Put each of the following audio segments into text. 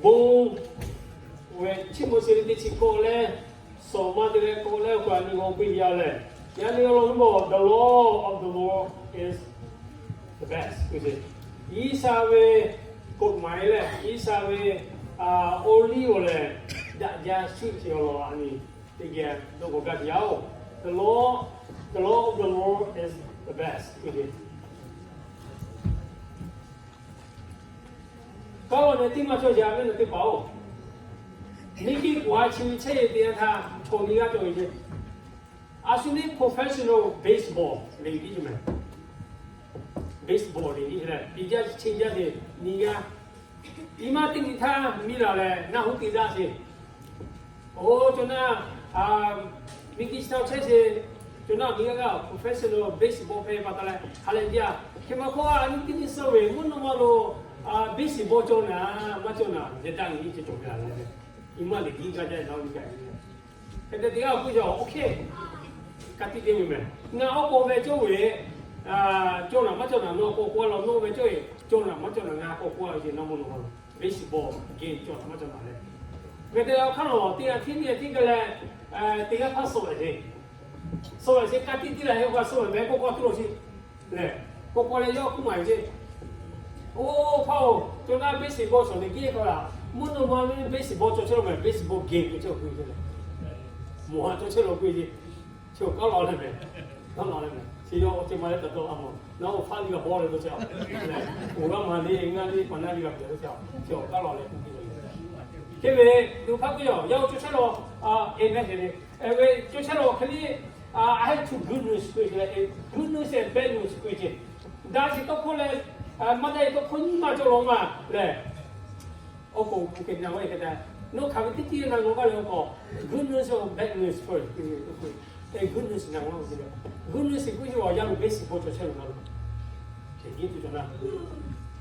Bon ve chi mo se le teˇ chi k'oˆ leh, shawˍ ma te leh k'oˆ leh, awˬ hk'aw a nyi g'aw piˇ yaˇ lehˬ, yaˇ nyi awˬ lawn k'o, the law of the Lord is the best. G'uiˬ sha ve กฎหมาย lehˬ, G'uiˬ sha ve awˬ liˇ awˬ lehˬ, daꞈ jaˇ shuˍ ce awˬ lawn a nyi teˇ geh dawˇ g'awˬ gaˇ te yaˇ oˬ. The law, the law of the Lord is the best. G'uiˬ sha Kaꞈ awˬ lehˬ teˇ maˇ cawˇ jaˇ ve naˬ teˇ hpaˍ-oˬ, miˬ guiˬ k'oˍ a chi ve chehˇ ve teˇ yanˇ htaˇ chaw nyi g'aˇ cawˬ ve ce. A shu le professional baseball le tiˉ ce mehˍ. Baseball le tiˉ ce leh, tiꞈ jaˇ chi cheˇ jaˇ ce nyi g'aˇ. Nyi ma teˇ nyi htaˇ miˇ laˬ lehˬ naˆ hoˉ te daꞈ ce. Oˇ cawˬ naˆ, miˬ guiˬ chi htaꞈ chehˇ ce, cawˬ naˆ miˬ g'aˇ g'aˇ professional baseball hpehꞈ pa taw leh ha lehˬ jaˇ. Hk'e ma hk'oˆ a nyi teˇ nyi suh ve mvuhˇ naw ma lo baseball cawˬ naˬ maˇ cawˬ naˬ yehˬ daꞈ nyi ce cawˬ ve a le. Nyi ma le tiˉ gaˇ jaˇ naˆ hoˉ te daꞈ nyi. Hk'e te teˇ g'aˇ k'oˆ jaˇ, OK, ka tiꞈ te ve mehˍ. Ngaˬ awˬ k'awꞈ ve cawˇ ve, cawˬ naˬ maˇ cawˬ naˬ nawˬ k'awꞈ k'oˆ a law, nawˬ ve cawˇ ve cawˬ naˬ maˇ cawˬ naˬ ngaˬ k'awꞈ k'oˆ a ve ce, naˆ mvuhˇ naw ma lo baseball game cawˬ naˬ maˇ cawˬ naˬ leh, ve te awˬ hk'aˇ lawˬ teˇ g'aˇ htiˇ teˇ g'aˇ htiˇ gaˇ leh, teˇ g'aˇ hpaˇ suh ve ce. Suh ve ce ka tiꞈ tiˉ la he k'o, suh ve mehˍ k'oˆ k'oˆ tuˬ lo ce. Lehˬ, k'oˆ k'oˆ leh yawˇ k'oˆ maˍ ve ce. Oˇ hpaˇ-oˬ, cawˬ naˆ baseball cawˬ le geh k'oˆ la, mvuhˇ naw ma lo baseball cawˬ chehˇ la mehˍ, baseball game cawˬ chehˇ la k'oˆ ve ce lehˬ, mawˬ ha cawˬ chehˇ la k'oˆ ve ce. Chi awˬ kaˉ law leh mehˍ, kaˉ law leh mehˍ. Chi yawˇ awˬ ceuˬ ma leh taꞈ dawˇ a mawˬ naˆ hoˉ hpaˇ liˇ g'a bawˇ leh dawˇ chehˇ a. Oˇ g'a ma le ngaˇ le pa naˇ liˇ g'a pehˬ dawˇ chehˇ a. Chi awˬ kaˉ law leh k'oˆ ve ce. Hk'e ve, luˬ hpaˇ k'oˆ yaˇ, yaˇ oˇ cawˬ chehˇ la, e mehˍ hk'e ve, ve cawˬ chehˇ la hk'e le, a heh tuˬ good news k'oˆ ve ce, good news and bad news k'oˆ ve ce. Daꞈ sheˍ tawˇ hkawˇ leh maˇ daꞈ sheˍ tawˇ hkawˇ nyiˇ maˇ cawˬ la maˇ lehˬ, awˬ k'oˍ pui keh na ve hk'e te, nawˬ hk'aˬ ve teˇ tiˉ na g'a gaˇ leh awˬ k'awꞈ good news or bad news first. Good news na g'a ve ce. Good news k'oˆ ve yaˇ lo baseball cawˬ chehˇ la g'a lo, hk'e tiˉ cawˬ na.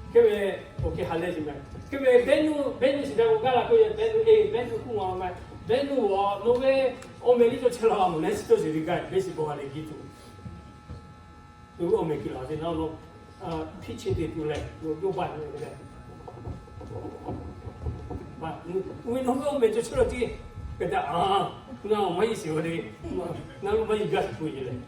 Hk'e ve, awˬ hk'e ha leh ce mehˍ. Hk'e ve bad news, bad news na g'a gaˇ la k'oˆ ve, bad news, e bad news k'oˆ ma ma, bad news a nawˬ ve awˬ meh liˇ cawˬ chehˇ la a mawˬ leh chi cawˬ sheˍ ve gaˇ baseball ha leh giˇ tuˬ. Tuˬ ve awˬ meh kiˬ laˬ ve naˆ hoˉ, hpiˇ chi te tuˬ leh, lo yawˇ baˬ ve leh, ve nawˬ ve awˬ meh cawˬ chehˇ la ce. Hk'e te a, ngaˬ awˬ maˇ yeˬ shiˍ ve le, ngaˬ lo maˇ yeˬ gaˇ shiˍ k'oˆ ve ce lehˬ,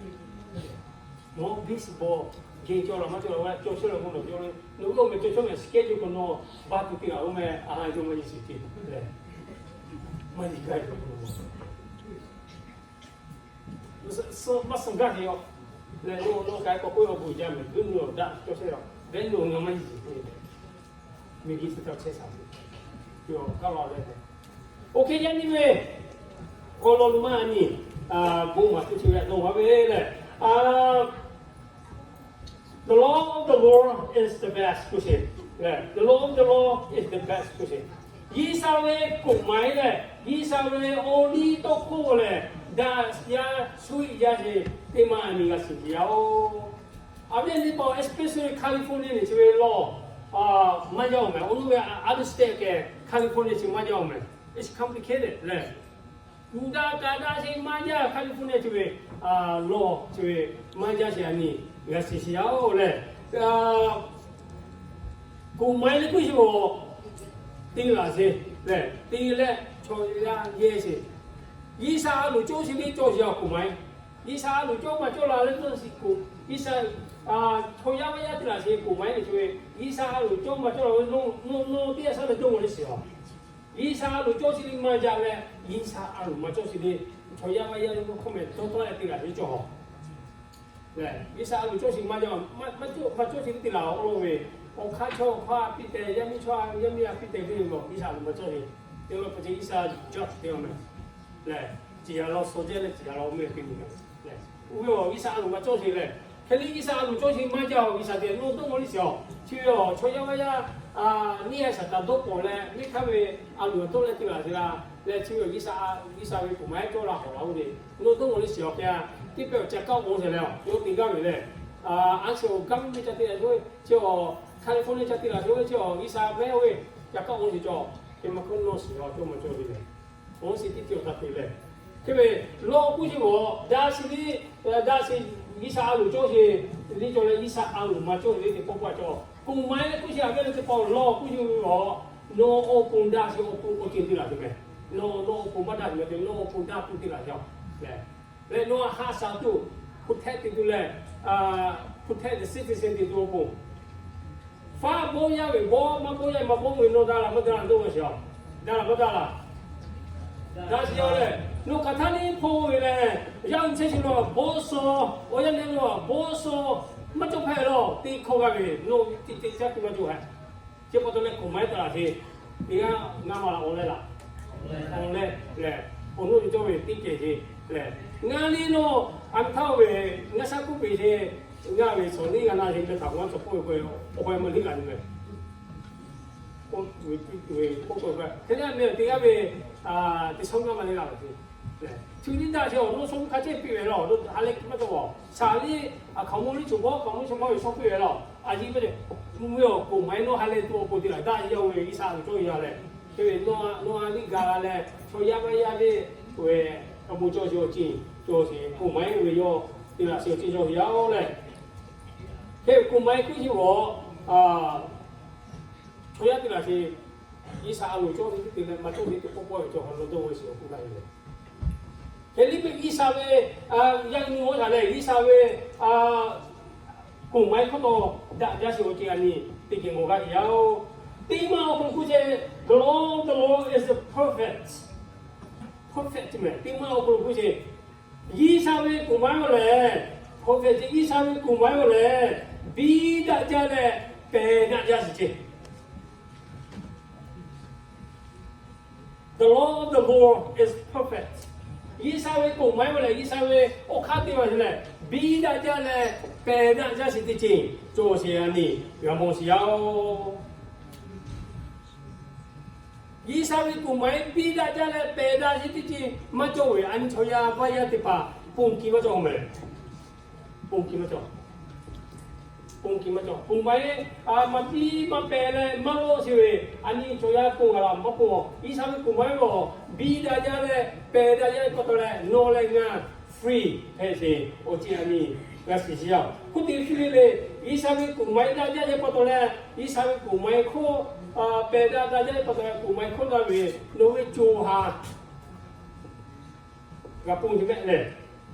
nawˬ baseball game cawˬ la maˇ cawˬ la, cawˬ chehˇ la k'o nawˬ cawˬ le, nawˬ ve awˬ meh cawˬ chehˇ meh schedule k'o nawˬ baˬ tuˬ te a oˇ meh a, yawˇ maˇ yeˬ shiˍ ce lehˬ, maˇ yeˬ gaˇ ve maˇ suh gaˇ ve yoˬ. Lehˬ, lo lo k'ai k'awꞈ k'oˆ ve awˬ bon jaˇ mehˍ, good news daꞈ cawˬ chehˇ la, bad news ngaˬ maˇ yeˬ shiˍ k'oˆ ve, miˬ guiˬ chi htaꞈ chehˇ shaˍ ve, yawˇ kaˉ law leh, OK, yaˇ nyi ve, awˬ lawn lo maˇ nyi, bon maˍ tuˬ chi ve a dawˇ maˍ ve lehˬ, the law of the Lord is the best k'oˆ sheˍ. The law of the Lord is the best k'oˆ sheˍ. G'uiˬ sha ve กฎหมาย lehˬ, G'uiˬ sha ve awˬ liˇ tawˇ hkawˇ lehˬ, daꞈ yaˇ shuˍ yaˇ sheˍ teˇ maˇ a nyi g'a shiˍ ve yaˇ oˬ. A viˉ nyi paw, especially California chi ve law maˇ jaˇ oˬ mehˍ. Awˬ nu ve a lu state keh California chi maˇ jaˇ oˬ mehˍ. It's complicated lehˬ. Yuˬ daꞈ kaꞈ daꞈ sheˍ maˇ jaˇ, California chi ve law chi ve maˇ jaˇ sheˍ a nyi g'a shiˍ shiˍ yaˇ oˬ lehˬ. กฎหมาย leh k'oˆ sheˍ-oˬ, te laˬ sheˍ lehˬ, te leh chaw yaˇ yehˇ sheˍ. G'uiˬ sha a loˍ cawˇ sheˍ le cawˇ sheˍ a กฎหมาย. G'uiˬ sha a loˍ cawˇ maˇ cawˇ la leh dawˇ shiˍ k'o, G'uiˬ sha chaw yaˇ maˇ yaˇ te laˬ sheˍ กฎหมาย lehˬ chi ve, G'uiˬ sha a loˍ cawˇ maˇ cawˇ la ve, nawˬ teˇ g'aˇ shaˉ leh dawˇ maw le shiˍ-oˬ. G'uiˬ sha a loˍ cawˇ sheˍ le maˇ jaˇ leh, G'uiˬ sha a loˍ maˇ cawˇ sheˍ le, chaw yaˇ maˇ yaˇ ve k'oˆ hk'awꞈ meh dawˇ tawˆ leh te laˬ ve cawˇ-oˬ. G'uiˬ sha a loˍ cawˇ sheˍ maˇ jaˇ, maˇ cawˇ sheˍ le te laˬ-oˬ ve, awˬ hk'aˇ chaw awˬ hk'aˇ piˇ teh, yaˇ miˇ chaw yaˇ miˇ a piˇ teh ve yoˬ. G'uiˬ sha a loˍ maˇ cawˇ sheˍ, te law pa ce G'uiˬ sha judge te-a meh lehˬ, ciˍ yaˍ law sawˬ jehˇ leh ciˍ yaˍ law meh te miˬ lehˬ, oˇ ve awˬ G'uiˬ sha a loˍ maˇ cawˇ sheˍ lehˬ, hk'e le G'uiˬ sha a loˍ cawˇ sheˍ maˇ jaˇ-oˬ. G'uiˬ sha te nawˬ dawˇ maw le shiˍ-oˬ. Chi ve awˬ chaw yaˇ maˇ yaˇ neˇ a shaˍ taˍ dawˇ pawˍ leh neˇ hk'aˇ ve a loˍ dawˇ leh te laˬ sheˍ la lehˬ, chi ve awˬ G'uiˬ sha, G'uiˬ sha ve กฎหมาย cawˇ la hawˬ la oˇ ve, nawˬ dawˇ maw le shiˍ-oˬ. Hk'e a teˇ pehˇ awˬ ca kaˉ oˇ sheˍ leh-oˬ, yawˇ te gaˇ ve lehˬ, a, a shiˍ awˬ gaˇ ve ca te laˬ sheˍ ve, chi awˬ California ca te laˬ sheˍ ve, chi awˬ G'uiˬ sha mehˉ oˇ ve, ca kaˉ oˇ sheˍ cawˬ. Hk'e ma hk'oˆ nawˬ shiˍ-oˬ, cawˇ maˇ cawˇ ve lehˬ, awˬ shiˍ teˇ tiꞈ awˬ hk'aˇ te lehˬ, hk'e ve law k'oˆ sheˍ-oˬ, daꞈ shiˍ le, daꞈ shiˍ G'uiˬ sha a loˍ cawˇ sheˍ le cawˬ leh G'uiˬ sha a loˍ maˇ cawˇ sheˍ le te k'oˆ paˆ cawˬ. กฎหมาย leh k'oˆ sheˍ a ve le te paw law k'oˆ sheˍ ve-oˬ. Nawˬ awˬ pon daˇ sheˍ awˬ pon awˬ ceuˬ te laˬ tuˬ meh. Nawˬ, nawˬ awˬ pon maˇ daˇ tuˬ meh, nawˬ awˬ pon daˇ tuˬ te laˬ yaˇ-oˬ lehˬ, leh nawˬ a haꞈ shaˍ tuˬ hpu htehˆ te tuˬ leh, hpu htehˆ te citizen te tuˬ awˬ pon, faˉ bawˆ yaˇ ve bawˆ, maˇ bawˆ yaˇ maˇ bawˆ ve, nawˬ daˇ laˬ maˇ daˇ laˬ, dawˇ ve sheˍ-oˬ. Daˇ laˬ maˇ daˇ laˬ. Daˇ sheˍ yaˇ-oˬ lehˬ, nawˬ hk'aˬ htaˇ neˇ hpawˇ ve lehˬ, yaˇ uiˍ chehˇ sheˍ lo bawˆ shaw, awˬ yanˇ neˇ lo bawˆ shaw, maˇ cawˬ hpehꞈ lawˬ, teˇ hkawˇ g'a ve, nawˬ teˇ teˇ caˇ tuˬ maˇ cawˬ hehꞈ. Chi pa taw leh kuˬ maiˉ te laˬ sheˍ. Teˇ g'aˇ ngaˇ ma laˬ awˬ leh laˬ, awˬ leh lehˬ, awˬ nuˇ ve cawˇ ve teˇ kehˬ sheˍ lehˬ, ngaˇ liˇ nawˬ a htaˇ ve ngaˇ shaˉ kuˉ peˬ sheˍ, ngaˇ ve shawˍ liˇ g'a na sheˍ leh htaꞈ g'aˇ cawˬ k'oˆ ve k'o, awˬ hk'aw e maˇ liˇ g'a tuˬ ve, k'oˆ ve, hk'e leh meh teˇ g'aˇ ve teˇ shawˉ ngaˇ ma liˇ g'a laˬ sheˍ. Lehˬ, chi nyiˇ daꞈ sheˍ awˬ, nawˬ shawˉ hk'a cehˇ piˇ ve lawˬ, nawˬ ha leh maˇ cawˬ-oˬ. Shaˍ liˇ a hkaoˍmonˇ liˇ cawˬ bawˆ, hkaoˍmonˇ cawˬ bawˆ ve shawˉ piˇ ve lawˬ, a yiˇ maˇ cawˬ. Mvuhˇ miˬ awˬ kuˬ maiˉ nawˬ ha leh tuˬ awˬ pon te laˬ daꞈ yaˇ-oˬ ve, G'uiˬsha ve cawˇ yaˇ lehˬ, hk'e ve nawˬ ha liˇ gaˬ la leh chaw yaˇ maˇ yaˇ ve, ve awˬ bon cawˬ sheˍ awˬ ceuˬ cawˬ sheˍ, kuˬ maiˉ ve yawˇ te laˬ sheˍ awˬ ceuˬ cawˬ yaˇ-oˬ lehˬ, hk'e kuˬ maiˉ kuiˉ sheˍ awˬ, chaw yaˇ te laˬ sheˍ, G'uiˬsha a loˍ cawˇ ve teˇ te leh maˇ cawˇ ve teˇ k'oˆ pawˆ ve cawˬ ha lo dawˇ ve sheˍ awˬ k'oˆ gaˇ ve lehˬ, hk'e liˇ ve G'uiˬsha ve yaˇ nyi g'awˇ shaˍ lehˬ, G'uiˬsha ve kuˬ maiˉ hk'oˆ taw daꞈ jaˇ sheˍ awˬ ceuˬ a nyi teˇ geh ngawˬ g'aˇ ve yaˇ-oˬ. Teˇ maˇ awˬ hk'aw lo k'oˆ sheˍ, the law of the Lord is the perfect, perfect meh. Teˇ maˇ awˬ hk'aw lo k'oˆ sheˍ, G'uiˬsha ve kuˬ maiˉ-oˬ lehˬ, hk'aw hpehꞈ ce G'uiˬsha ve kuˬ maiˉ-oˬ lehˬ, biˇ daꞈ jaˇ leh pehˬ daꞈ jaˇ sheˍ ce. The law of the Lord is perfect. G'uiˬsha ve kuˬ maiˉ-oˬ lehˬ, G'uiˬsha ve awˬ hk'aˇ te ve lehˬ, biˇ daꞈ jaˇ leh pehˬ daꞈ jaˇ sheˍ teˇ ceuˬ cawˬ sheˍ a nyi g'a mawˬ sheˍ yaˇ-oˬ. G'uiˬsha ve kuˬ maiˉ biˇ daꞈ jaˇ leh pehˬ daꞈ sheˍ teˇ ceuˬ maˇ cawˬ ve, a nyi chaw yaˇ vaˇ yaˇ teˇ hpaˍ ponˬ ki maˇ cawˬ meh. Ponˬ ki maˇ cawˬ. Ponˬ ki maˇ cawˬ. Kuˬ maiˉ maˇ biˇ maˇ pehˬ leh maˇ lawˆ sheˍ ve, a nyi chaw yaˇ ponˬ g'a laˬ maˇ ponˬ. G'uiˬsha ve kuˬ maiˉ lawˬ biˇ daꞈ jaˇ leh pehˬ daꞈ jaˇ ve pa taw leh nawˬ leh ngaˬ free hpehꞈ sheˍ awˬ ceuˬ a nyi g'a shiˍ sheˍ yaˇ-oˬ. Hk'oˆ te hk'e le le, G'uiˬsha ve kuˬ maiˉ daꞈ jaˇ ve pa taw leh G'uiˬsha ve kuˬ maiˉ hk'oˆ pehˬ daꞈ daꞈ jaˇ ve pa taw leh kuˬ maiˉ hk'oˆ daꞈ ve nawˬ ve co ha g'a ponˬ sheˍ mehˆ lehˬ,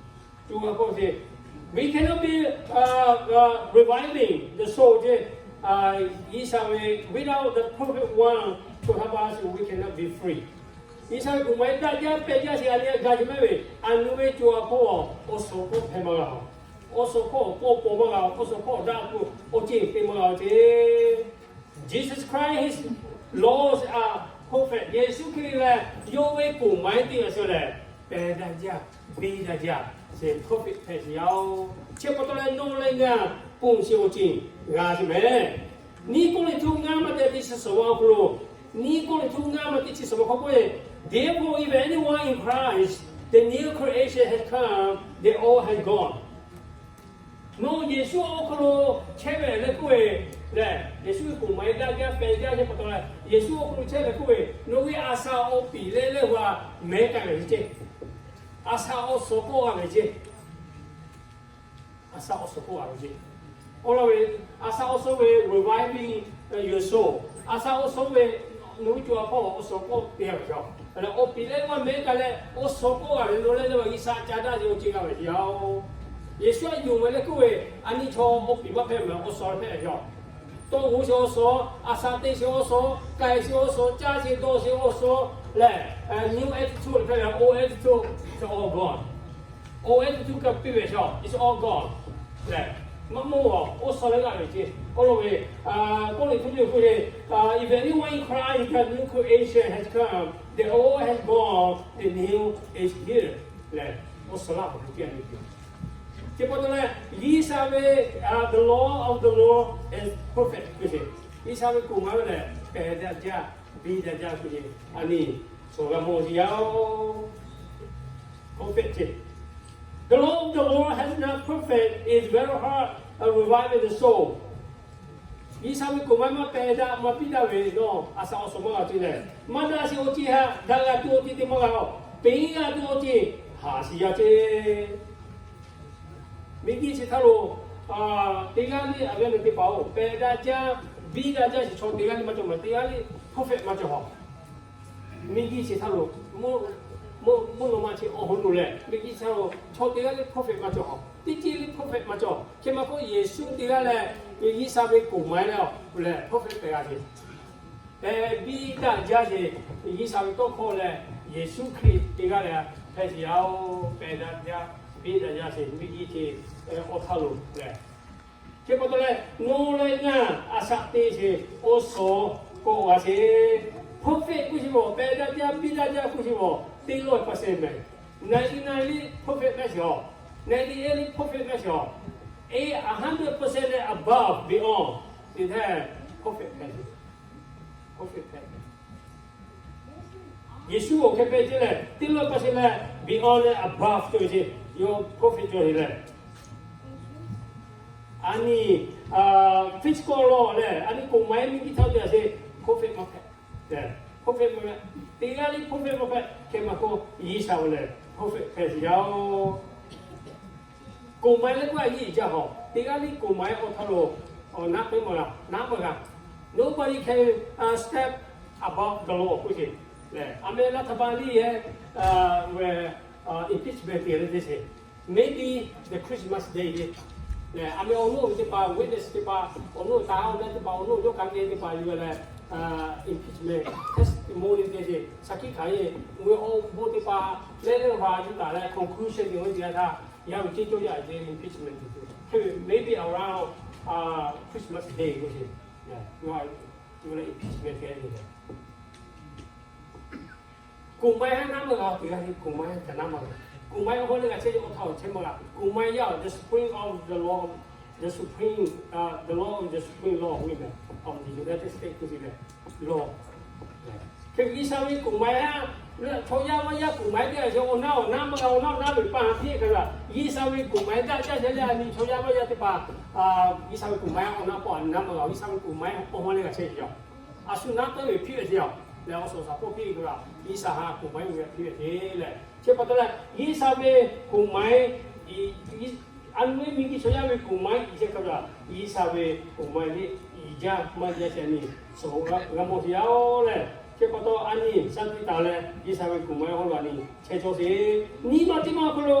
co ha ponˬ sheˍ. We cannot be reviving the soul ce. G'uiˬsha ve without the perfect one to help us, we cannot be free. G'uiˬsha ve kuˬ maiˉ daꞈ jaˇ pehˬ jaˇ sheˍ a nyi g'a sheˍ mehˆ ve, a nyi ve co ha hk'oˆ awˬ suhˍ hk'oˆ hpehꞈ maˇ g'a-oˬ. Awˬ suhˍ hk'oˆ awˬ pawˆ pawˬ maˇ g'a-oˬ. Awˬ suhˍ hk'oˆ daꞈ tuˬ awˬ ceuˬ te maˇ g'a-oˬ ce. Jesus Christ, his laws are perfect. Yeˍsuˆ Hkriꞈ lehˬ yawˇ ve kuˬ maiˉ teˇ g'aˇ sheˍ lehˬ, pehˬ daꞈ jaˇ, biˇ daꞈ jaˇ sheˍ, perfect hpehꞈ sheˍ yaˇ-oˬ. Chi pa taw leh nawˬ leh ngaˬ ponˬ sheˍ awˬ ceuˬ g'a sheˍ mehˍ. Niˆ Kawˇrenˍhtuˆ ngaˇ maˇ teˇ chi suhˍ ma awˬ hk'aw lo, Niˆ Kawˇrenˍhtuˆ ngaˇ maˇ teˇ chi suhˍ ma hk'aw k'oˆ ve, Therefore, if anyone in Christ, the new creation has come, the old has gone. Nawˬ Yeˍsuˆ awˬ hk'aw lo chehˇ ve leh k'oˆ ve lehˬ, Yeˍsuˆ ve kuˬ maiˉ daꞈ jaˇ pehˬ jaˇ ve pa taw leh, Yeˍsuˆ awˬ hk'aw lo chehˇ leh k'oˆ ve, nawˬ ve a sha awˬ piˍ leh leh g'a mehˉ k'ai ve ce. A sha awˬ suhˍ k'oˆ g'a ve ce. A sha awˬ suhˍ k'oˆ g'a ve ce. Awˬ lawn ve, a sha awˬ suhˍ ve reviving your soul. A sha awˬ suhˍ ve nawˬ ve co ha hk'oˆ awˬ suhˍ k'oˆ te g'a ve ce. Awˬ piˍ leh g'a mehˉ k'ai leh awˬ suhˍ k'oˆ g'a ve, nawˬ leh leh g'a G'uiˬsha ca daꞈ ve awˬ ceuˬ g'a ve ce yaˇ-oˬ. Yeˍsuˆ a yonˍ ve leh k'oˆ ve, a nyi chaw awˬ piˍ maˇ hpehꞈ mehˍ, awˬ suhˍ hpehꞈ ve ce. Tawˇ g'oˇ sheˍ awˬ suhˍ, a sha te sheˍ awˬ suhˍ, k'ai sheˍ awˬ suhˍ, caˇ sheˍ dawˬ sheˍ awˬ suhˍ lehˬ, new attitude hpehꞈ ve, old attitude, it's all gone. Old attitude kaꞈ piˇ ve ce, it's all gone lehˬ, maˇ mawˬ-oˬ, awˬ suhˍ leh g'a ve ce. Awˬ lawn ve, Kawˇrenˍhtuˆ liꞈ k'oˆ ve, If anyone in Christ, the new creation has come, the old has gone, the new is here lehˬ, awˬ suhˍ laˇ hk'aw hk'e piˇ ve ce. Chi pa taw leh, G'uiˬsha ve, the law of the Lord is perfect k'oˆ ve, G'uiˬsha ve kuˬ maiˉ ve lehˬ pehˬ daꞈ jaˇ, biˇ daꞈ jaˇ k'oˆ ve, a nyi suhˍ g'a mawˬ sheˍ yaˇ-oˬ. Perfect ce. The law of the Lord has not perfect, is very hard, reviving the soul. G'uiˬsha ve kuˬ maiˉ maˇ pehˬ daꞈ maˇ biˇ daꞈ ve nawˬ a sha awˬ suhˍ maˇ g'a ce lehˬ, maˇ daꞈ sheˍ awˬ ceuˬ htaꞈ daꞈ g'a tuˬ awˬ ceuˬ te maˇ g'a-oˬ. Peꞈ g'a tuˬ awˬ ceuˬ haˍ shiˍ yaˇ ce. Miˬguiˬ chi htaˇ lo teˇ g'aˇ le a ve le teˇ hpaˍ-oˬ, pehˬ daꞈ jaˇ, Biˇ daꞈ jaˇ sheˍ chaw teˇ g'aˇ le maˇ cawˬ maˬ, teˇ g'aˇ le prophet maˇ cawˬ haw. Miˬguiˬ chi htaˇ lo, mvuhˇ naw ma chi awˬ hoˉ lo lehˬ, miˬguiˬ chi htaˇ lo chaw teˇ g'aˇ le prophet maˇ cawˬ haw. Teˇ ceuˬ le prophet maˇ cawˬ. Chi maˇ k'oˆ, Yeˍsuˆ teˇ g'aˇ leh G'uiˬsha ve koˍ maˍ leh, leh prophet hpehꞈ g'a sheˍ. Biˇ daꞈ jaˇ sheˍ, G'uiˬsha ve tawˇ hkawˇ leh, Yeˍsuˆ Hkriꞈ teˇ g'aˇ leh hpehꞈ sheˍ yaˇ-oˬ. Pehˬ daꞈ jaˇ, biˇ daꞈ jaˇ sheˍ, miˬguiˬ chi awˬ hk'aw lo lehˬ. Chi pa taw leh, nawˬ leh ngaˬ a shaꞈ te sheˍ, awˬ suhˍ k'awꞈ g'a sheˍ. Prophet k'oˆ sheˍ mawˬ, pehˬ daꞈ jaˇ, biˇ daꞈ jaˇ k'oˆ sheˍ mawˬ, teˇ lawˇ percent mehˍ. Ninety nine le prophet mehˍ sheˍ-oˬ, ninety eight le prophet mehˍ sheˍ-oˬ, a hundred percent leh above, beyond, te htaˇ prophet hpehꞈ sheˍ. Prophet hpehꞈ. Yeˍsuˆ awˬ hk'e pehˬ ce leh, teˇ lawˇ percent leh beyond leh above cawˬ ve ce, yawˇ prophet cawˬ ve lehˬ. A nyi physical law leh a nyi koˍ maˍ-e miˬguiˬ htaˇ te a sheˍ, prophet maˇ hpehꞈ. Prophet maˇ hpehꞈ. Teˇ g'aˇ le prophet maˇ hpehꞈ. Hk'e maˇ k'oˆ, G'uiˬsha-oˬ lehˬ prophet hpehꞈ sheˍ yaˇ-oˬ. Koˍ maˍ-e leh k'oˆ a yiˇ jaˇ haw. Teˇ g'aˇ le koˍ maˍ-e awˬ hk'aw lo naˉ k'oˆ maˇ g'a, naˉ maˇ g'a. Nobody can step above the law k'oˆ ce. Lehˬ, a meh รัฐบาล liˇ yehˬ ve impeachment te leh te sheˍ. Maybe the Christmas day le. Lehˬ, a meh awˬ naˉ teˇ hpaˍ, witness teˇ hpaˍ, awˬ naˉ taˍ-oˬ meh teˇ hpaˍ, awˬ naˉ yawˇ kaꞈ geh teˇ hpaˍ yuˬ leh impeachment testimony te sheˍ. Shaˍ hkiˆ hkanˍ yeˬ, ngaˬ hui awˬ bon teˇ hpaˍ leh leh hpaˍ yuˬ taˍ leh conclusion te ve teˇ yanˇ htaˇ, yaˇ ve ceˇ cawˇ yaˇ ve impeachment te sheˍ. Maybe around Christmas day k'oˆ sheˍ. Impeachment te ve Koˍ maˍ-e naˉ maˇ g'a, teˇ g'aˇ le koˍ maˍ-e kaꞈ naˉ maˇ g'a. Koˍ maˍ-e awˬ hawˉ leh g'a chehˇ ve awˬ htaˇ awˬ chehˇ maˇ g'a. Koˍ maˍ-e yaˇ, the supreme of the law, the supreme, the law of the supreme law, of the United States k'oˆ ve lehˬ, law. Hk'e G'uiˬsha ve koˍ maˍ-e, chaw yaˇ maˇ yaˇ koˍ maˍ-e teˇ g'aˇ chi awˬ naˉ awˬ naˉ maˇ g'a, awˬ naˉ awˬ naˉ ve pa htaꞈ piˇ kaꞈ, G'uiˬsha ve koˍ maˍ-e daꞈ jaˇ chehˇ leh a nyi chaw yaˇ maˇ yaˇ teˇ hpaˍ, G'uiˬsha ve koˍ maˍ-e awˬ naˉ pawˆ a naˉ maˇ g'a, G'uiˬsha ve koˍ maˍ-e awˬ hawˉ leh g'a chehˇ ve yoˬ. A shu naˉ tawˆ ve hpiˇ ve ce yoˬ. Lehˬ awˬ suhˍ awˬ shaˍ hpawˇ hpiˇ ve k'o, G'uiˬsha ha koˍ maˍ-e ve hpiˇ ve ce lehˬ. Chi pa taw leh G'uiˬsha ve koˍ maˍ-e, a nyi miˬguiˬ chaw yaˇ ve koˍ maˍ-e i chehˇ hk'a ve, G'uiˬsha ve koˍ maˍ-e le i jaˇ maˇ jaˇ chi a nyi suhˍ g'a mawˬ sheˍ yaˇ-oˬ lehˬ. Chi pa taw a nyi shaˉ tiꞈ taˍ leh G'uiˬsha ve koˍ maˍ-e hawˉ lo a nyi chehˇ cawˇ sheˍ. Nyi ma teˇ ma awˬ hk'aw lo,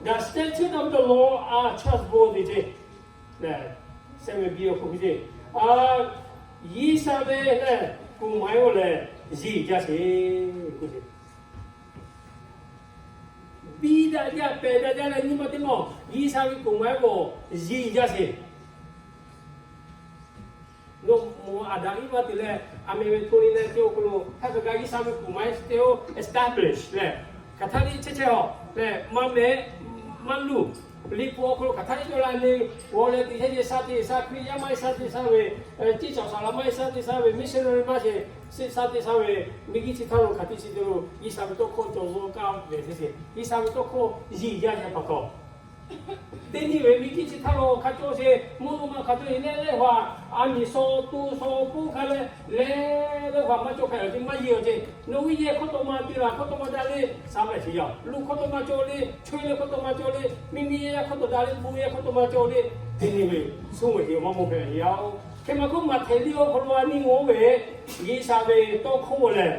the statutes of the law are trustworthy ce. Lehˬ, sehˉ ve biˇ awˬ hk'aw hk'e ce, G'uiˬsha ve lehˬ koˍ maˍ-e-oˬ lehˬ, yiˬ jaˇ sheˍ k'oˆ ce. Biˇ daꞈ jaˇ, pehˬ daꞈ jaˇ leh nyi ma teˇ ma, G'uiˬsha ve koˍ maˍ-e-oˬ, yiˬ jaˇ sheˍ. Nawˬ mawˬ Aˍdanˍ Iˉvaˆ te leh, a meh ve hto le leh teˇ awˬ hk'aw lo hk'a kaꞈ G'uiˬsha ve koˍ maˍ-e teˇ-oˬ establish lehˬ, hk'aˬ htaˇ le chehˇ chehˇ-oˬ lehˬ, maˇ mehˍ maˇ luˬ. Liꞈ hpu awˬ hk'aw lo hk'aˬ htaˇ le cawˬ la le, g'aw leh teꞈ chehˇ ce shaˉ te shaˉ, Hkriꞈ yaˇ maˇ heˆ shaˉ te shaˉ ve, ciˇ caoˬ saˍ laꞈ maˇ heˆ shaˉ te shaˉ ve, missionary maˇ heˆ, shaˉ te shaˉ ve, miˬguiˬ chi htaˇ lo hk'aˬ te chi te lo G'uiˬsha ve tawˇ hkawˇ cawˬ zuhˆ kaˇ ve te sheˍ. G'uiˬsha ve tawˇ hkawˇ yiˬ jaˇ sheˍ pa taw, teˇ nyi ve miˬguiˬ chi htaˇ lo hk'a cawˇ sheˍ, mvuhˇ naw ma hk'a cawˇ sheˍ leh leh hpaˍ, a miˬ shaw tu shaw puˇ hk'a leh leh leh hpaˍ maˇ cawˇ hk'a yaꞈ te maˇ yeˬ-oˬ ce. Nawˬ hui yehˬ hkawˇ taw ma te laˬ hkawˇ taw ma daꞈ le, shaˉ mehˍ sheˍ yaˇ. Luˬ hkawˇ taw ma cawˇ le, chaweh leh hkawˇ taw ma cawˇ le, miˇ miˇ yaˇ yaˇ hkawˇ taw daꞈ le, bon yaˇ hkawˇ taw ma cawˇ le, teˇ nyi ve suhˉ ve te maˇ mawˬ hpehꞈ yaˇ-oˬ. Hk'e maˇ k'oˆ, Maꞈhtehˍ liˇ awˬ hk'aw lo a nyi ngaˬ hui ve G'uiˬsha ve tawˇ hkawˇ lehˬ,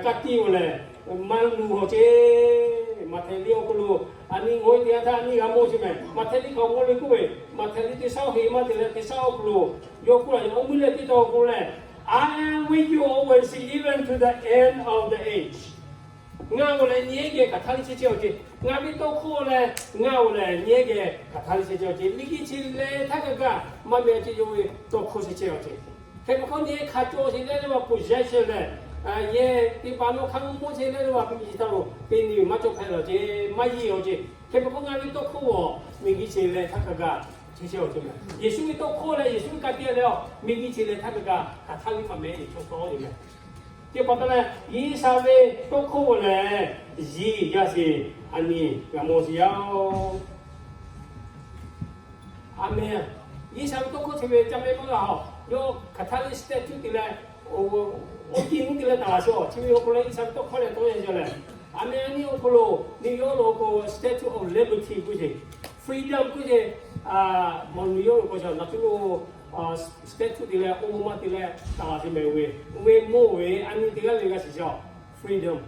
ka tiꞈ-oˬ lehˬ, maˇ luˬ-oˬ ce. Maꞈhtehˍ liˇ awˬ hk'aw lo a nyi ngaˬ hui teˇ g'aˇ htaˇ a nyi g'a mawˬ sheˍ mehˍ. Maꞈhtehˍ liˇ hk'aˬ mawˬ le k'oˆ ve, Maꞈhtehˍ liˇ teˇ shaˉ oˇ heˍ maˇ te leh teˇ shaˉ awˬ hk'aw lo, yawˇ k'oˆ laˇ, awˬ mui leh teˇ taw k'oˆ lehˬ, I am with you always, even to the end of the age. Ngaˬ-oˬ lehˬ nyi ehˉ geh hk'aˬ htaˇ le chehˇ chehˇ-oˬ ce. Ngaˬ ve tawˇ hkawˇ lehˬ ngaˬ-oˬ lehˬ nyi ehˉ geh hk'aˬ htaˇ le chehˇ chehˇ-oˬ ce. Miˬguiˬ chi leh htaˇ kaꞈ kaꞈ maˇ meh ce, yawˇ ve tawˇ hkawˇ chehˇ chehˇ-oˬ ce. Hk'e maˇ k'oˆ, nyi hk'a cawˇ sheˍ leh leh hpaˍ possession lehˬ, yehˬ teˇ hpaˍ nawˬ hk'a mvuhˇ mawˇ chehˇ leh leh hpaˍ miˬguiˬ chi htaˇ lo teˇ nyi maˇ cawˇ hpehꞈ laˬ ce, maˇ yeˬ-oˬ ce. Hk'e maˇ k'oˆ, ngaˬ ve tawˇ hkawˇ-oˬ miˬguiˬ chi leh htaˇ kaꞈ kaꞈ chehˇ chehˇ-oˬ ce. Yeˍsuˆ ve tawˇ hkawˇ leh Yeˍsuˆ ve ka tiꞈ leh-oˬ, miˬguiˬ chi leh htaˇ kaꞈ kaꞈ hk'aˬ htaˇ ve maˇ meh-e chaw tawˇ-oˬ ce mehˍ. Chi pa taw leh G'uiˬsha ve tawˇ hkawˇ-oˬ lehˬ, yiˬ jaˇ sheˍ, a nyi g'a mawˬ sheˍ yaˇ-oˬ. A meh. G'uiˬsha ve tawˇ hkawˇ chi ve ca meh maˇ g'a-oˬ. Yawˇ hk'aˬ htaˇ le statute te leh, oˇ tiꞈ mvuhˇ te leh taˍ laˬ sheˍ-oˬ. Chi ve awˬ hk'aw lo G'uiˬsha ve tawˇ hkawˇ leh tawˇ yaˇ yaˇ lehˬ, a meh a nyi awˬ hk'aw lo New York lo k'o Statue of Liberty k'oˆ ce, freedom k'oˆ ce, mawˬ New York lo k'o ca naˬ tuˬ lo statue te leh oˇ maˇ te leh taˍ laˬ te mehˍ ve, oˇ ve mawˇ ve a nyi teˇ g'aˇ le g'a shiˍ jaˇ-oˬ, freedom.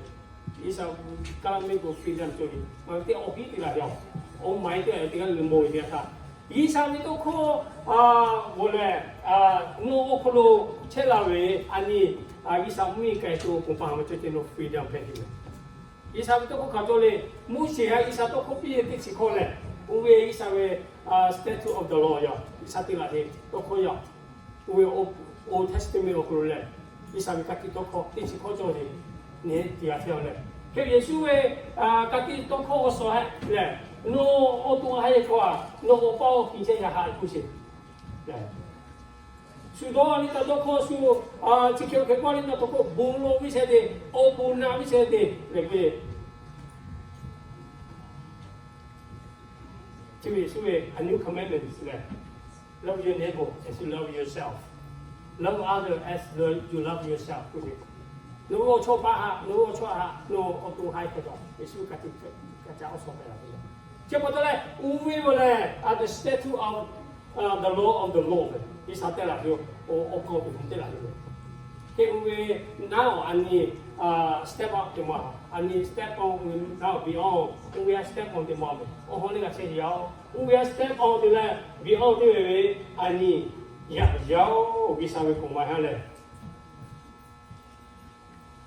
G'uiˬsha kaˇ laˇ mehˆ k'o freedom cawˬ ve, maˇ te awˬ piˉ te laˬ ve, awˬ maˍ e te laˬ ve teˇ g'aˇ le mawˇ ve teˇ g'aˇ htaˇ, G'uiˬsha ve tawˇ hkawˇ g'awˬ lehˬ, nawˬ awˬ hk'aw lo chehˇ la ve a nyi, G'uiˬsha mvuhˇmiˬ k'ai tuˬ awˬ pon pa maˇ cawˬ ceh nawˬ freedom hpehꞈ ve. G'uiˬsha ve tawˇ hkawˇ hk'aˬ cawˬ le, Moˉseˍ htaꞈ G'uiˬsha tawˇ hkawˇ piˇ ve teˇ chi hkawˇ lehˬ, oˇ ve G'uiˬsha ve statue of the law yaˇ, G'uiˬsha te laˬ ve tawˇ hkawˇ yaˇ, oˇ ve Old Testament awˬ hk'aw lo lehˬ, G'uiˬsha ve ka tiꞈ tawˇ hkawˇ teˇ chi hkawˇ cawˬ ve, nyi teˇ g'aˇ hpehꞈ leh, hk'e Yeˍsuˆ ve ka tiꞈ tawˇ hkawˇ awˬ suhˍ hehꞈ lehˬ, nawˬ awˬ to a ha e hk'aw a, nawˬ awˬ pa awˬ hkiˬ chehˇ yaꞈ haꞈ k'oˆ sheˍ. Shu dawˇ a liˇ taˇ dawˇ hkawˇ shu, chi hk'e hk'e k'oˆ a liˇ taˇ dawˇ hkawˇ bon lo viˉ shehˍ te, awˬ bon na viˉ shehˍ te leh k'oˆ ve, chi ve Yeˍsuˆ ve a new commandment lehˬ, love your neighbor as you love yourself, love other as you love yourself k'oˆ ve, nawˬ ve awˬ chawˇ paˍ haꞈ, nawˬ ve awˬ chawˇ haꞈ, nawˬ awˬ to ha e hk'e taw Yeˍsuˆ ka tiꞈ ka ca awˬ suhˍ hpehꞈ la ve. Chi pa taw leh, oˇ ve maˇ lehˬ, the statue of the law of the Lord, G'uiˬsha te laˬ ve, awˬ kaw tuˬ te laˬ ve. Hk'e oˇ ve naˉ awˬ a nyi step up te maˇ, a nyi step on naˉ awˬ beyond, oˇ ve a step on te maˇ ve awˬ hawˉ le g'a chehˇ ve yaˇ-oˬ. Oˇ ve a step on te leh beyond teˇ ve ve a nyi yaꞈ yaˇ-oˬ, G'uiˬsha ve command ha lehˬ,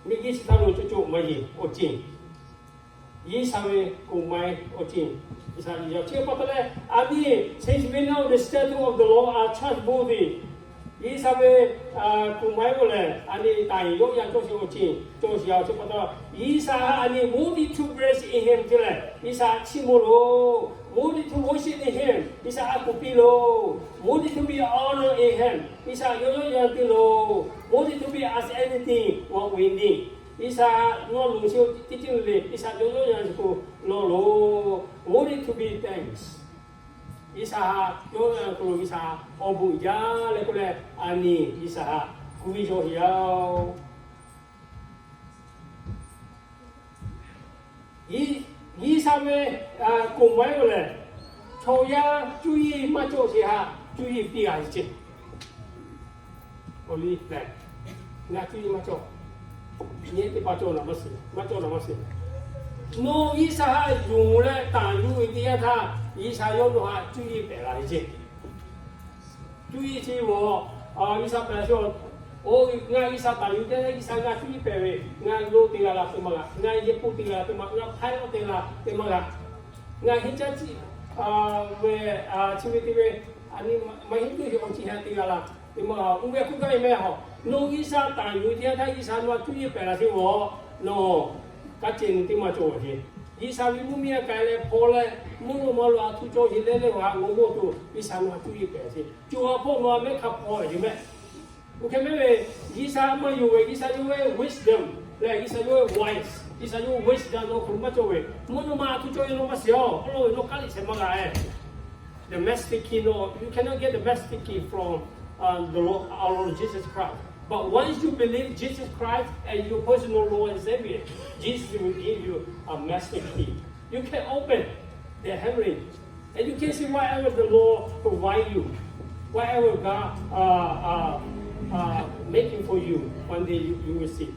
miˬguiˬ chi htaˇ lo cawˬ cawˬ maˇ yeˬ awˬ ceuˬ, G'uiˬsha ve command awˬ ceuˬ, G'uiˬsha ve yaˇ chi pa taw leh, a nyi, since we know the statute of the law are trustworthy, G'uiˬsha ve command k'o lehˬ a nyi taˍ yawˆ yan cawˬ sheˍ awˬ ceuˬ cawˬ sheˍ yaˇ chi pa taw, G'uiˬsha a nyi worthy to praise in Him te leh G'uiˬsha chiˇ mvuh loˬ, worthy to worship in Him, G'uiˬsha a kuˬ piˇ loˬ, worthy to be honored in Him, G'uiˬsha yawˆ yawˆ yan te loˬ, worthy to be asked anything what we need, G'uiˬsha nawˬ loˬ chi teˇ ceuˬ le, G'uiˬsha yawˆ yawˆ yan shiˍ k'o lawˬ loˬ, worthy to be thanks, G'uiˬsha ha yawˆ yawˆ yan k'o lo G'uiˬsha awˬ bon jaˇ leh k'oˆ leh, a nyi G'uiˬsha ha kuˬ ve yaw heˍ yaˇ-oˬ. G'uiˬsha ve command k'o lehˬ, chaw yaˇ cuˇ yiˍ maˇ cawˬ sheˍ haꞈ cuˇ yiˍ piˇ g'a ve ceh. Awˬ liˇ lehˬ, ngaˬ cuˇ yiˍ maˇ cawˬ, nyi teˇ hpaˍ cawˬ naˍ maˇ shiˍ, maˇ cawˬ naˍ maˇ shiˍ. Nawˬ G'uiˬsha haꞈ yonˍ leh taˍ yuˬ ve teˇ yanˇ htaˇ, G'uiˬsha yawˇ nawˬ haꞈ cuˇ yiˍ pehˍ la ve ceh. Cuˇ yiˍ chi ve, G'uiˬsha pehˍ la sheˍ, oˇ ngaˬ G'uiˬsha taˍ yuˬ te leh G'uiˬsha ngaˬ cuˇ yiˍ pehˍ ve, ngaˬ lo te g'a la te maˇ g'a, ngaˬ yehˬ k'oˆ te g'a la te maˇ, ngaˬ hpaiˇ lo te la te maˇ g'a, ngaˬ henˇ caˇ ciˇ ve, chi ve te ve, a nyi maˇ henˇ tuˬ sheˍ awˬ ceuˬ heh te g'a la te maˇ g'a. Oˇ ve k'oˆ gaˇ ve meh haw, nawˬ G'uiˬsha taˍ yuˬ ve teˇ yanˇ htaˇ G'uiˬsha nawˬ haꞈ cuˇ yiˍ pehˍ la sheˍ-oˬ, nawˬ kaꞈ ceh nyi teˇ maˇ cawˬ ve. G'uiˬsha ve mvuhˇmiˬ a k'ai leh hpaw leh, mvuhˇ naw ma lo a htu cawˬ sheˍ leh leh haꞈ g'awˬ g'awˬ tuˬ G'uiˬsha nawˬ haꞈ cuˇ yiˍ pehˍ sheˍ. Cawˬ a hpawˇ nawˬ haꞈ mehˆ hk'a hpaw ve meh. Oˇ hk'e mehˆ ve, G'uiˬsha maˇ yonˍ ve, G'uiˬsha yawˇ ve wisdom leh G'uiˬsha yawˇ ve voice, G'uiˬsha yawˇ ve wisdom nawˬ hk'aw lo maˇ cawˬ ve, mvuhˇ naw ma a htu cawˬ ve nawˬ maˇ shiˍ-oˬ. Awˬ lawn ve nawˬ kaˉ liꞈ shehˍ maˇ g'a-e. The master key, no, you cannot get the master key from the Lord, our Lord Jesus Christ. But once you believe Jesus Christ as your personal Lord and Savior, Jesus will give you a master key. You can open the heaven and you can see whatever the Lord provide you, whatever God uh, uh, uh, making for you, one day you, you will see.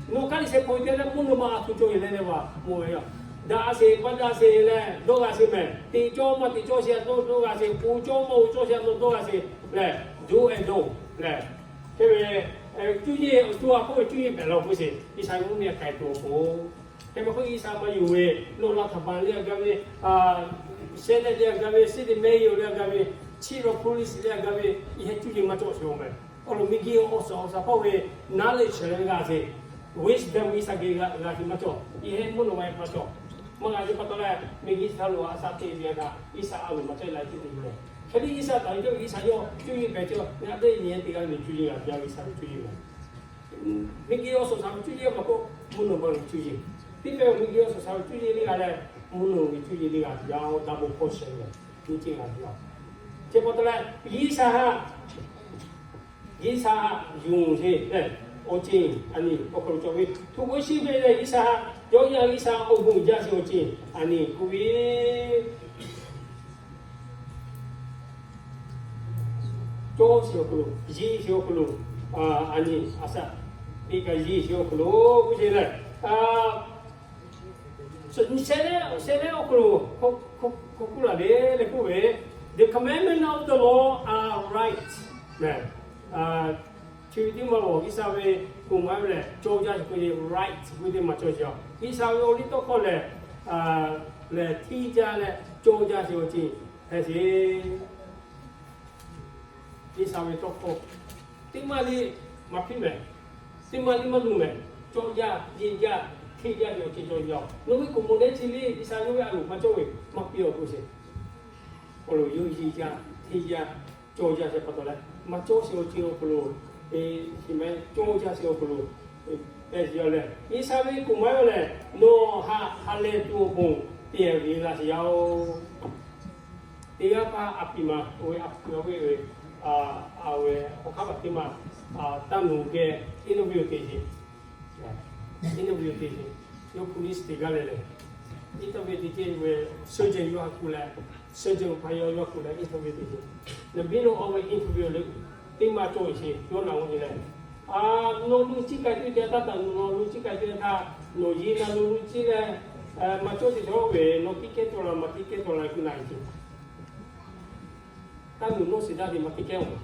Nawˬ kaˉ liꞈ shehˍ hpaw te leh mvuhˇ naw ma a htu cawˬ ve leh leh va mawˬ ve yoˬ. Daꞈ sheˍ maˇ daꞈ sheˍ leh dawˇ g'a sheˍ meh. Teꞈ cawˇ maˇ teꞈ cawˇ sheˍ a dawˇ g'a sheˍ. Uˍ cawˇ maˇ uˍ cawˇ sheˍ a dawˇ g'a sheˍ leh, do and don't leh. Hk'e ve, cuˇ yiˍ awˬ to a k'oˆ ve cuˇ yiˍ pehˍ la k'oˆ sheˍ. G'uiˬsha ve mvuhˇmiˬ a k'ai tuˬ awˬ pon, hk'e ve k'oˆ G'uiˬsha maˇ yonˍ ve, nawˬ laˇ htaꞈ baˬ le a gaˇ ve, shehˆ leh le a gaˇ ve, city mayor le a gaˇ ve, chief of police le a gaˇ ve, yehˬ cuˇ yiˍ maˇ cawˬ sheˍ-oˬ meh. Awˬ lawn miˬguiˬ awˬ suhˍ awˬ shaˍ hpawˇ ve naˉ leh chehˇ leh g'a sheˍ, wisdom G'uiˬsha geh g'a sheˍ maˇ cawˬ. Yehˬ mvuhˇ naw ma maˇ cawˬ. Maˇ g'a sheˍ pa taw leh miˬguiˬ chi htaˇ lo a shaꞈ teꞈ ve a kaꞈ G'uiˬsha a loˍ maˇ cawˬ la cuˇ yiˍ leh. Hk'e te G'uiˬsha taˍ ve cawˬ ve G'uiˬsha yawˇ cuˇ yiˍ pehˍ cawˬ, ngaˬ teˇ nyi teˇ g'aˇ ve cuˇ yiˍ g'a ve G'uiˬsha ve cuˇ yiˍ g'a. Miˬguiˬ awˬ suhˍ shaˍ ve cuˇ yiˍ maˇ k'oˆ, mvuhˇ naw ma ve cuˇ yiˍ. Teˇ pehˍ miˬguiˬ awˬ suhˍ shaˍ ve cuˇ yiˍ le g'a leh, mvuhˇ naw ve cuˇ yiˍ le g'a ve, yawˇ double portion leh, cuˇ yiˍ g'a ve. Chi pa taw leh, G'uiˬsha haꞈ, G'uiˬsha haꞈ yonˍ sheˍ leh, awˬ ceuˬ a nyi awˬ hk'aw lo cawˬ ve, htu k'oˆ shiˍ ve leh G'uiˬsha haꞈ, yawˇ yaˇ G'uiˬsha awˬ bon jaˇ sheˍ awˬ ceuˬ a nyi k'oˆ ve cawˇ sheˍ awˬ hk'aw lo, yeˬ sheˍ awˬ hk'aw lo, a nyi a shaꞈ teˇ kaꞈ yeˬ sheˍ awˬ hk'aw lo k'oˆ ce lehˬ, shehˍ leh shehˍ leh awˬ hk'aw lo hk'aw hk'aw k'oˆ laˬ le leh k'oˆ ve, the commandment of the law are right. Chi teˇ maˇ lawˬ G'uiˬsha ve kuˬ maˇ ve lehˬ, cawˇ jaˇ sheˍ k'oˆ ve right k'oˆ teˇ maˇ cawˇ sheˍ a. G'uiˬsha ve awˬ liˇ tawˇ hkawˇ lehˬ, lehˬ hteˇ jaˇ leh cawˇ jaˇ sheˍ awˬ ceuˬ hpehꞈ sheˍ. G'uiˬsha ve tawˇ hkawˇ teˇ maˇ liˇ maˇ hpiˇ mehˍ. Teˇ maˇ liˇ maˇ luˬ mehˍ. Cawˇ jaˇ, yeˬ jaˇ, hteˇ jaˇ ve awˬ ceuˬ cawˇ jaˇ. Nawˬ ve kuˬ moˍ lehˬ chi liˇ G'uiˬsha yawˇ ve a loˍ maˇ cawˇ ve maˇ piˇ awˬ k'oˆ sheˍ. Awˬ loˍ yawˇ yeˬ jaˇ, hteˇ jaˇ, cawˇ jaˇ sheˍ pa taw leh, maˇ cawˇ sheˍ awˬ ceuˬ awˬ hk'aw lo, chi maˇ cawˇ jaˇ sheˍ awˬ hk'aw lo hpehꞈ sheˍ a lehˬ, G'uiˬsha ve kuˬ maˇ ve lehˬ, nawˬ haꞈ ha lehˬ tuˬ awˬ pon te ve g'a sheˍ yaˇ oˬ. Teˇ g'aˇ hpaˇ a piˍ ma, oˇ ve a piˍ ma ve, a, awˬ hk'aˇ paˍ teˇ maˇ, taˇ nuˬ geh interview te sheˍ. Interview te sheˍ. Yawˇ police teˇ g'aˇ leh leh, interview te ce ve, surgeon yawˇ ha kuˬ leh, surgeon hpaˇ yawˇ yawˇ ha kuˬ leh interview te sheˍ. Naˬ biˇ lo awˬ ve interview leh, teˇ maˇ cawˇ sheˍ yawˇ naˬ g'aw ce leh, a, nawˬ luˬ ciˉ k'ai tuˬ ce taˇ taˍ, nawˬ luˬ ciˉ k'ai tuˬ htaˇ, nawˬ yeˬ na nawˬ luˬ ciˉ leh, maˇ cawˇ sheˍ cawˇ ve, nawˬ tiˉ kehˉ cawˬ la maˇ tiˉ kehˉ cawˬ la kuˬ na ce. Taˇ nuˬ nawˇ shiˍ daˇ ve maˇ tiˉ kehˉ oˬ.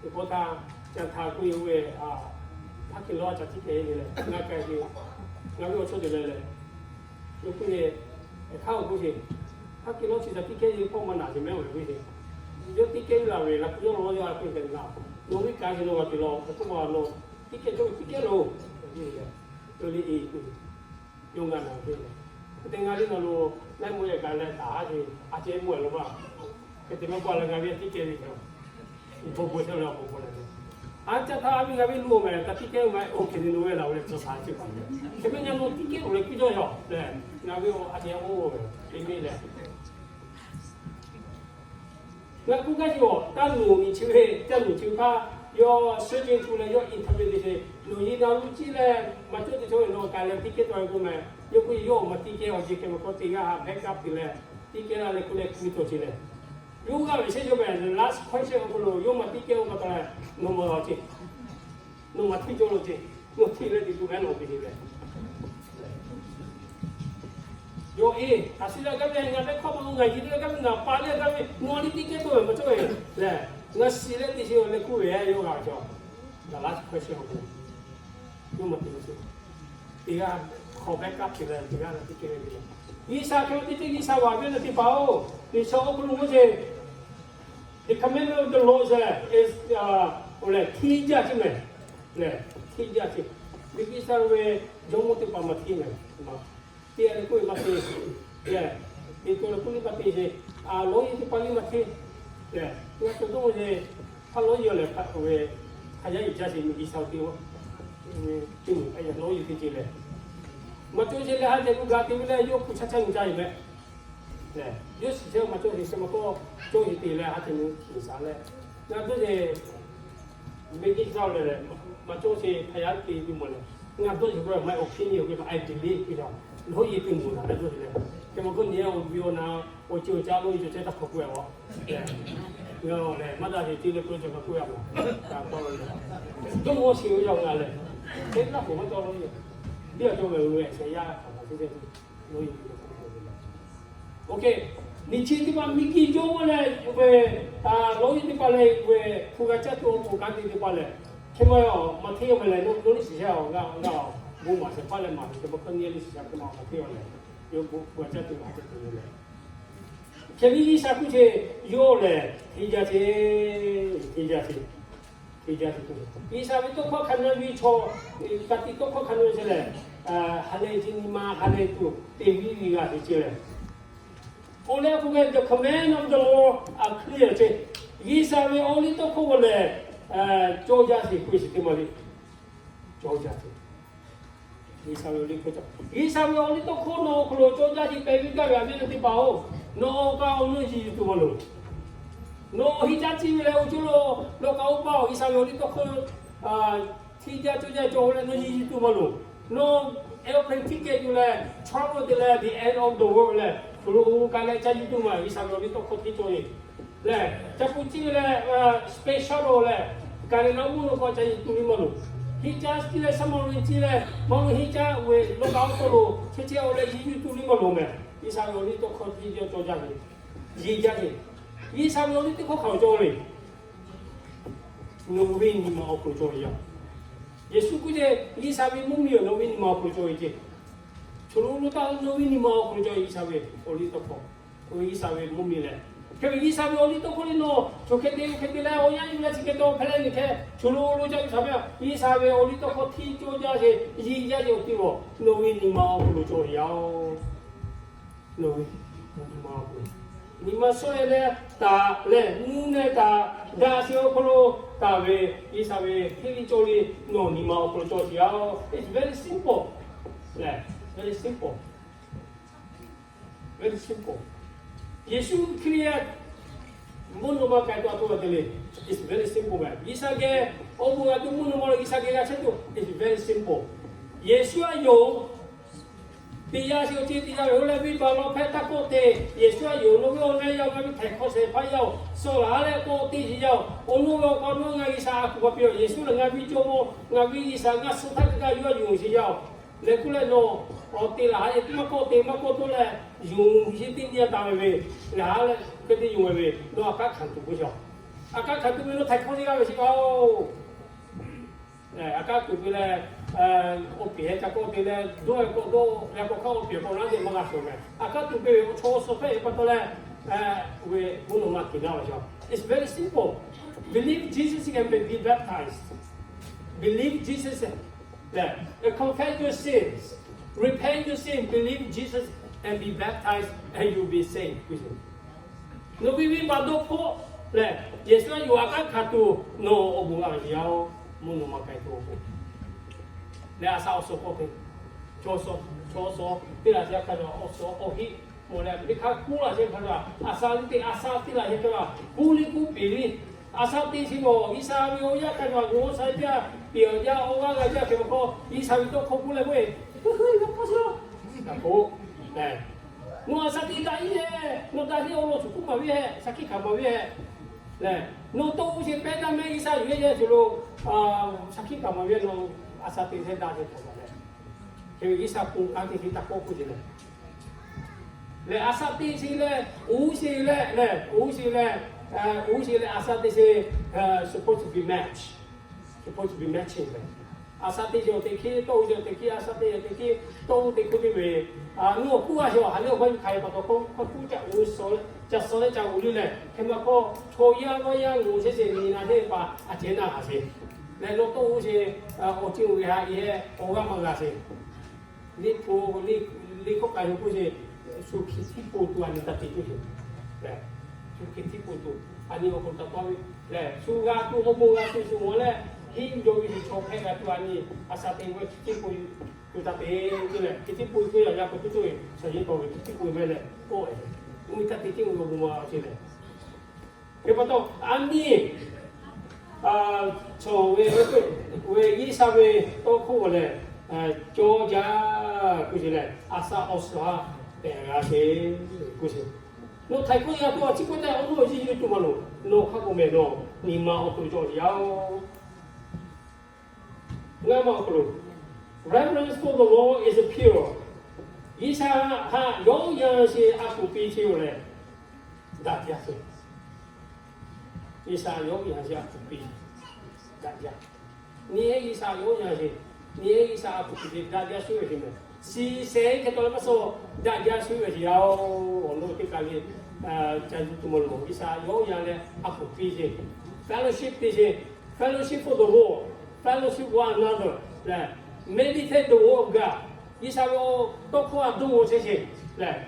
Teˇ pawˆ htaˇ, ca htaꞈ k'oˆ ve, hk'aˬ hk'e lawˇ ca tiˉ kehˉ ve leh, ngaˬ k'ai ve, ngaˬ ve awˬ chawˇ te leh leh, yawˇ k'oˆ ve, hk'aˬ k'oˆ sheˍ, hk'aˬ hk'e lawˇ chi ca tiˉ kehˉ ve hpawˇ maˇ naˬ sheˍ mehˉ oˬ ve k'oˆ sheˍ. Yawˇ tiˉ kehˉ ve laˬ ve, laꞈ k'u yawˇ lawˇ yawˇ a k'oˆ ve naˬ, nawˬ ve kaꞈ sheˍ nawˬ g'a te law, hk'e k'oˆ ma nawˬ tiˉ kehˉ cawˇ ve tiˉ kehˉ loˬ. Yawˇ le e k'oˆ ve, yawˇ ngaˬ naˬ ve leh, hk'e te ngaˬ liˇ nawˬ lo laiˉ mvuhˇ yehˬ gaˬ leh taˍ a ce, a ce mvuhˇ yehˬ lo maˇ. Hk'e te maˇ k'oˆ leh ngaˬ ve tiˉ kehˉ ve ca, bon bon chehˇ leh bon bon leh, a ca htaꞈ a ve ngaˬ ve lo mehˍ, ca tiˉ kehˉ ve maˇ oˇ hk'e te nawˬ ve laˬ ve leh tcuh shaˍ chi pa. Hk'e te ngaˬ nawˬ tiˉ kehˉ loˬ leh k'oˆ cawˇ yaˇ leh, ngaˬ ve a ce oˇ ve te miˇ leh Ngaˬ k'oˆ gaˇ ce, taˇ nuˬ miˬ chi ve, taˇ nuˬ chi hpaˇ, yawˇ surgeon tuˬ leh yawˇ interview te ce, nawˬ yeˬ na luˬ ciˉ leh maˇ cawˇ te cawˇ ve nawˬ k'ai leh tiˉ kehˉ cawˇ ve k'oˆ mehˍ. Yawˇ k'oˆ yawˇ maˇ tiˉ kehˉ awˬ ce hk'e maˇ k'oˆ teˇ g'aˇ backup te leh, tiˉ kehˉ la leh k'oˆ leh k'oˆ ve cawˬ ce leh, yawˇ g'a ve sheˉ cawˇ mehˍ. The last question awˬ hk'aw lo yawˇ maˇ tiˉ kehˉ oˇ pa taw leh, nawˬ maˇ g'a ce, nawˬ maˇ hteˇ cawˇ lo ce, nawˬ hteˇ leh te tuˬ mehˍ nawˬ te ce leh Yawˇ e, a shu leh gaˇ ve ngaˬ leh hkawˇ ma lo ngaˬ yeˬ leh gaˇ ve ngaˬ pa leh gaˇ ve nawˬ liˇ tiˉ kehˉ cawˇ ve maˇ cawˇ ve lehˬ, ngaˬ shiˍ leh te sheˍ awˬ leh k'oˆ ve yawˇ g'a ve cawˬ. The last question awˬ hk'aw lo, yawˇ maˇ te ve sheˍ. Teˇ g'aˇ hk'awꞈ backup te leh teˇ g'aˇ leh tiˉ kehˉ ve le. G'uiˬsha hk'e te ce G'uiˬsha g'a ve leh teˇ hpaˍ oˬ, G'uiˬsha awˬ hk'aw lo k'oˆ ce, the commandment of the Lord is, is, uh, lehˬ hteˇ jaˇ ce mehˍ. Lehˬ hteˇ jaˇ ce. G'uiˬsha ve jawˇmawˇ teˇ hpaˍ maˇ hteˇ mehˍ. Teˇ g'aˇ leh k'oˆ ve maˇ te. Lehˬ, te to leh k'oˆ liˇ maˇ te ce. A, lawˇ yeˬ teˇ hpaˍ liˇ maˇ hteˇ. Lehˬ, ngaˬ cawˬ dawˇ ve, hk'a lawˇ yeˬ lehˬ hk'a ve, hk'a yaˇ yeˬ jaˇ ce mehˍ G'uiˬsha te oˬ. Teˇ moˍ a yaˇ lawˇ yeˬ te ce lehˬ, maˇ cawˇ ce leh ha ceh lo gaˬ te ve leh yawˇ hpu chaˇ chaˇ nyi ca yeˬ mehˍ. Lehˬ, yawˇ shiˍ chehˇ maˇ cawˇ ce, chi maˇ k'oˆ, cawˇ yeˬ te leh ha ceh lo nyi shaˍ leh, ngaˬ dawˇ ce mehˍ G'uiˬsha lehˬ, maˇ cawˇ ce hk'a yaˇ te ve mawˬ lehˬ, ngaˬ dawˇ ce k'o my opinion k'oˆ ve, I believe k'oˆ ve, lawˇ yeˬ te moˍ naˍ leh dawˇ ce lehˬ, chi maˇ k'oˆ nyi awˬ viˉ awˬ na, awˬ ceuˬ awˬ caˇ lawˇ yeˬ cawˬ chehˇ taˇ hk'awꞈ k'oˆ ve a. Lehˬ, ngaˬ lehˬ maˇ daꞈ ce te leh k'oˆ ve cawˬ kaꞈ k'oˆ ve a mawˬ. Dawˇ mawˇ shiˍ ve yaˇ ngaˬ lehˬ, teˇ laˇ k'oˍ maˇ cawˇ lawˇ yeˬ, teˇ g'aˇ cawˇ ve lo ve shehˍ yaˇ hk'aˬ ma teˇ ceh. Lawˇ yeˬ te leh k'oˆ ve, OK, miˬ chi teˇ hpaˍ miˬ guiˬ jawˇmawˇ leh ve, lawˇ yeˬ teˇ hpaˍ leh ve hpu g'a caˇ tuˬ awˬ pon kanˉ te teˇ hpaˍ lehˬ, hk'e maˇ maˇ hteˇ ve lehˬ, nawˬ liˇ shiˍ shaˍ awˬ g'aˇ awˬ g'aˇ awˬ bon maˍ shehˍ hpaˇ leh maˍ ve hk'e maˇ hk'aˇ nyi liˇ shiˍ shaˍ hk'e maˇ maˇ hteˇ ve lehˬ, yawˇ bon hpu g'a caˇ tuˬ g'a caˇ tuˬ ve lehˬ, hk'e liˇ G'uiˬsha k'oˆ ce, yawˇ lehˬ hteˇ jaˇ ce, hteˇ jaˇ ce. G'uiˬsha ve tawˇ hkawˇ hk'a nyi ve chaw, ka tiꞈ tawˇ hkawˇ hk'a nyi ve chaw lehˬ, ha lehˬ ce nyi ma ha lehˬ tuˬ te viˉ ve g'a te ce lehˬ, oˇ leh k'oˆ ve the command of the Lord are clear ce. G'uiˬsha ve awˬ liˇ tawˇ hkawˇ g'aw lehˬ, cawˇ jaˇ ce k'oˆ ve shiˍ teˇ maˇ le. Cawˇ jaˇ ce. G'uiˬsha ve awˬ liˇ tawˇ hkawˇ, G'uiˬsha ve awˬ liˇ tawˇ hkawˇ nawˬ awˬ hk'aw lo cawˇ jaˇ ce pehꞈ ve gaˇ ve a viˉ teˇ hpaˍ oˬ, nawˬ awˬ kaꞈ awˬ nawˬ yeˬ tuˬ maˇ loˬ. Nawˬ hteˇ jaˇ ce ve leh awˬ ceuˬ lo, nawˬ kaꞈ oˇ paˇ G'uiˬsha ve awˬ liˇ tawˇ hkawˇ hteˇ jaˇ cawˇ jaˇ cawˬ leh nawˬ yeˬ tuˬ maˇ loˬ. Nawˬ airplane ticket yuˬ leh, travel te leh the end of the world leh, hk'aw lo oˇ kaꞈ leh ca yuˬ tuˬ maˇ, G'uiˬsha ve awˬ liˇ tawˇ hkawˇ hteˇ cawˇ ve Lehˬ, ca pu ciˇ ve leh, special lo lehˬ, kaˍ liꞈ naꞈ mvuhˇ naw k'aw ca yiˍ tuˬ liˇ maˇ loˍ. Hiˆ caˇ ciˇ leh Saˍmaˍriˆ ciˇ leh, maˇ heˆ hiˆ caˇ ve lawˇ kaꞈ awˬ hk'aw lo chehˇ chehˇ-oˆ leh yiˍ yuˬ tuˬ liˇ maˇ loˍ mehˍ. G'uiˬsha ve awˬ liˇ tawˇ hkawˇ tiˇ jaˇ cawˇ jaˇ ve, yiˍ jaˇ ve, G'uiˬsha ve awˬ liˇ teˇ hkawˇ hk'aˬ lo cawˇ ve le. Nawˬ ve nyi ma awˬ hk'aw lo cawˬ ve yaˇ. Yeˍsuˆ k'oˆ ce, G'uiˬsha ve mvuhˇmiˬ nawˬ ve nyi ma awˬ hk'aw lo cawˬ ve ce. Chaw lo lo taˇ nawˬ ve nyi ma awˬ hk'aw lo cawˬ ve G'uiˬsha ve awˬ liˇ tawˇ hkawˇ. Oˇ ve G'uiˬsha ve mvuhˇmiˬ lehˬ, hk'e ve G'uiˬsha ve awˬ liˇ tawˇ hkawˇ le nawˬ chaw hk'e te hk'e te leh awˬ yanˇ yuˬ leh chi hk'e te awˬ hpehꞈ leh nyi hk'e, chaw lo lo ca ve htaꞈ ve G'uiˬsha ve awˬ liˇ tawˇ hkawˇ tiˇ cawˇ jaˇ ve, yiˍ jaˇ ve awˬ ti lawˬ, nawˬ ve nyi ma awˬ hk'aw lo cawˬ ve yaˇ-oˬ. Nawˬ ve nyi ma awˬ hk'aw lo, nyi ma shawˉ-e leh taˍ leh nuˇ neh taˍ daꞈ sheˍ awˬ hk'aw lo taˍ ve G'uiˬsha ve hteˇ ve cawˇ le, nawˬ nyi ma awˬ hk'aw lo cawˬ ve yaˇ-oˬ. It's very simple. Lehˬ, very simple. Very simple. Yeˍsuˆ Hkriꞈ mvuhˇ naw ma k'ai tuˬ a htoꞈ ma te le. It's very simple mehˍ. G'uiˬsha geh awˬ bon g'a tuˬ mvuhˇ naw ma lo G'uiˬsha geh g'a chehˇ tuˬ, it's very simple. Yeˍsuˆ a yoˬ teˇ yanˇ chi awˬ ceuˬ teˇ yanˇ ve oˇ leh venˇbaˆ lawˇ hpehˇ taˇ kawˆ te, Yeˍsuˆ a yoˬ nawˬ ve awˬ na yaˇ-oˬ, ngaˬ ve htaiˍ hk'awꞈ shehˍ hpaˇ yaˇ-oˬ, sawˍ laˬ leh kawˆ te sheˍ yaˇ-oˬ, awˬ nu ve awˬ hk'aw lo ngaˬ G'uiˬsha a kuˬ pa piˇ-oˬ, Yeˍsuˆ lehˬ ngaˬ ve Jawˇmawˇ, ngaˬ ve G'uiˬsha, ngaˬ suh htaˇ kaꞈ yawˇ yonˍ sheˍ yaˇ-oˬ. Leh k'oˆ leh nawˬ awˬ te laˬ ha leh maˇ kawˆ te maˇ kawˆ toˇ leh yonˍ sheˍ teˇ nyi a taˍ ve ve, lehˬ ha leh hk'e te yonˍ ve ve, nawˬ a kaˉ hkanˍ tuˬ k'oˆ shaˍ. A kaˉ hkanˍ tuˬ ve nawˬ htaiˍ hk'awꞈ sheˍ g'a ve sheˍ yaˇ-oˬ. A kaˉ tuˬ ve leh, awˬ pehˍ heh ca kawˆ te leh dawˇ-e kawˆ dawˇ leh k'awꞈ hk'aˇ awˬ pehˍ k'awꞈ laˇ te maˇ g'a shaˍ mehˍ. A kaˉ tuˬ ve awˬ chaw awˬ suhˍ hpehꞈ ve pa taw leh, ve mvuhˇ naw ma kiˬ naˇ ve shaˍ. It's very simple. Believe Jesus can be baptized. Believe Jesus. Confess your sins. Repent your sin. Believe Jesus and be baptized and you'll be saved. Nawˬ ve venˇbaˆ dawˇ hpawˇ lehˬ, Yeˍsuˆ a yoˬ a kaˉ hkanˍ tuˬ nawˬ awˬ bon g'a ve yaˇ-oˬ, mvuhˇ naw ma k'ai tuˬ awˬ bon. Lehˬ a shaꞈ awˬ suhˍ k'awꞈ te, chaw awˬ suhˍ, chaw awˬ suhˍ teˇ laˬ shehˍ hpaˇ awˬ suhˍ awˬ hiˆ mawˬ leh, venˇ hk'aˇ kuˉ laˬ shehˍ hpaˇ, a shaꞈ teˇ, a shaꞈ teˇ laˬ shehˍ hpaˇ kuˉ liˇ kuˉ peˍ liˇ. A shaꞈ teˇ chi nawˬ G'uiˬsha ve awˬ yaˇ hkanˍ ve awˬ g'uˇ shaˍ jaˇ, peˍ awˬ yaˇ awˬ g'aˇ g'a jaˇ hk'e ve k'o, G'uiˬsha ve tawˇ hkawˇ k'oˆ leh k'oˆ-e, Nawˬ a shaꞈ teˇ daꞈ-e leh, nawˬ daꞈ ve awˬ lawn tuˬ kuˉ maˍ ve hehꞈ, shaˍ hkiˆ hkanˍ maˍ ve hehꞈ. Lehˬ, nawˬ tawˇ uˉ sheˍ pehˇ daˇ mehˆ G'uiˬsha yuˬ-e yehˬ cawˬ lo, shaˍ hkiˆ hkanˍ maˍ ve nawˬ a shaꞈ teˇ shehˍ daꞈ ve hk'aˬ ma lehˬ. Hk'e ve G'uiˬsha ponˬ kanˉ teˇ hk'e taˇ kawˆ k'oˆ ce lehˬ, lehˬ a shaꞈ teˇ sheˍ leh, uˉ sheˍ leh, lehˬ uˉ sheˍ leh, uˉ sheˍ leh a shaꞈ teˇ sheˍ, supposed to be match, supposed to be matching lehˬ. A shaꞈ teˇ sheˍ awˬ teꞈ hkiˉ, tawˇ uˉ sheˍ awˬ teꞈ hkiˉ, a shaꞈ teˇ sheˍ teꞈ hkiˉ, tawˇ uˉ teꞈ hkiˉ teˇ ve, nawˬ kuˉ a sheˍ a ha lehˬ awˬ hk'aw hk'aˬ hk'e pa taw k'awꞈ kuˉ ca uˉ suh, ca suh leh ca uˉ leh, hk'e ma k'o, chaw yaˇ g'awˇ yaˇ loꞈ chehˇ sheˍ nyi na teˇ hpaˍ a cehˉ naˇ haˍ sheˍ. Lehˬ nawˬ tawˇ uˉ sheˍ, awˬ ceuˬ uiˍ ha e heh awˬ g'aˇ maˇ g'a sheˍ. Liꞈ hpu, liꞈ hkawˇ k'ai ve k'oˆ sheˍ, shu hkiˬ htiˇ po tuˬ a nyi taˇ te k'oˆ sheˍ. Shu hkiˬ htiˇ po tuˬ a nyi awˬ hk'aw lo taˇ tawˇ ve lehˬ, shu g'a tuˬ awˬ bon g'a tuˬ shu mawˬ leh, hiˉ jaw ve chaw hpehꞈ g'a tuˬ a nyi, a shaꞈ teˇ ve hkiˬ htiˇ po tuˬ taˇ te k'oˆ leh, hkiˬ htiˇ po tuˬ yaˇ yaˇ k'o tuˬ tuˬ ve shaˍ yeˇ taw ve hkiˬ htiˇ po ve lehˬ k'oˆ ve, uˉ taˇ te k'oˆ ve awˬ bon g'a a ce lehˬ. Hk'e pa taw, a nyi, chaw ve, ve G'uiˬsha ve tawˇ hkawˇ lehˬ, cawˇ jaˇ k'oˆ ce lehˬ, a shaꞈ awˬ suhˍ a pehˬ g'a sheˍ k'oˆ ce. Nawˬ htaiˍ hkawˇ g'a tuˬ a ciˉ k'oˆ tehꞈ awˬ nuˇ awˬ yiˇ yuˬ tuˬ maˇ loˍ. Nawˬ hk'a k'oˆ mehˍ nawˬ nyi ma awˬ to cawˬ yaˇ-oˬ. Ngaˇ maˇ awˬ hk'aw lo, reverence for the Lord is pure. G'uiˬsha haꞈ yawˇ yanˇ sheˍ a kuˬ piˇ sheˍ-oˬ lehˬ, daꞈ jaˇ sheˍ. G'uiˬsha yawˇ yanˇ sheˍ a kuˬ piˇ, daꞈ jaˇ. Nyi heˆ G'uiˬsha yawˇ yanˇ sheˍ, nyi heˆ G'uiˬsha a kuˬ piˇ sheˍ daꞈ jaˇ shuˉ ve sheˍ mehˍ. Shiˍ shehˍ hk'e taw leh maˇ suh, daꞈ jaˇ shuˉ ve sheˍ yaˇ-oˬ. Awˬ lawn teˇ kaˬ le, ca yuˬ tuˬ maˇ loˍ. G'uiˬsha yawˇ yanˇ leh a kuˬ piˇ sheˍ, fellowship te sheˍ, fellowship for the Lord, fellowship one another lehˬ, meditate the word of God. G'uiˬsha ve tawˇ hkawˇ a dawˇ g'aw chehˇ sheˍ lehˬ,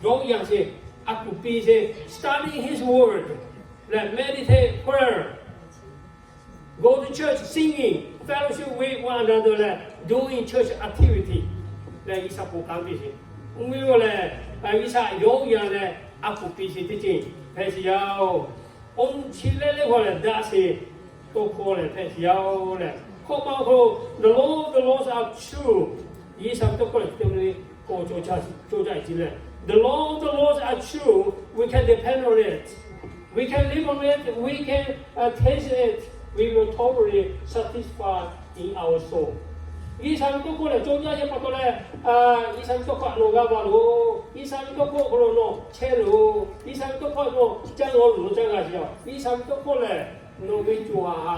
yawˇ yanˇ sheˍ a kuˬ piˇ sheˍ, study His word lehˬ, meditate prayer, go to church, singing, fellowship with one another lehˬ, doing church activity lehˬ, G'uiˬsha ponˬ kanˉ piˇ sheˍ. Mvuhˇ miˬ lehˬ, G'uiˬsha yawˇ yanˇ lehˬ a kuˬ piˇ sheˍ teˇ ceuˬ hpehꞈ sheˍ yaˇ-oˬ. Awˬ chi leh leh hk'aw lehˬ daꞈ sheˍ, tawˇ hkawˇ lehˬ hpehꞈ sheˍ yaˇ-oˬ lehˬ, hkawˇ pa awˬ hk'aw lo, the law of the laws are true. G'uiˬsha ve tawˇ hkawˇ lehˬ, te mvuhˇ miˬ k'awꞈ cawˬ jaˇ cawˬ jaˇ-e ce lehˬ, the law of the laws are true. We can depend on it. We can live on it. We can uh, taste it. We will totally satisfied in our soul. G'uiˬsha ve tawˇ hkawˇ lehˬ, co jaˇ yehˇ pa taw leh, G'uiˬsha ve tawˇ hkawˇ nawˬ g'a va loˬ. G'uiˬsha ve tawˇ hkawˇ hk'aw lo nawˬ chehˇ loˬ. G'uiˬsha ve tawˇ hkawˇ nawˬ caˇ g'a loˬ, nawˬ caˇ g'a sheˍ. G'uiˬsha ve tawˇ hkawˇ lehˬ, nawˬ ve co ha ha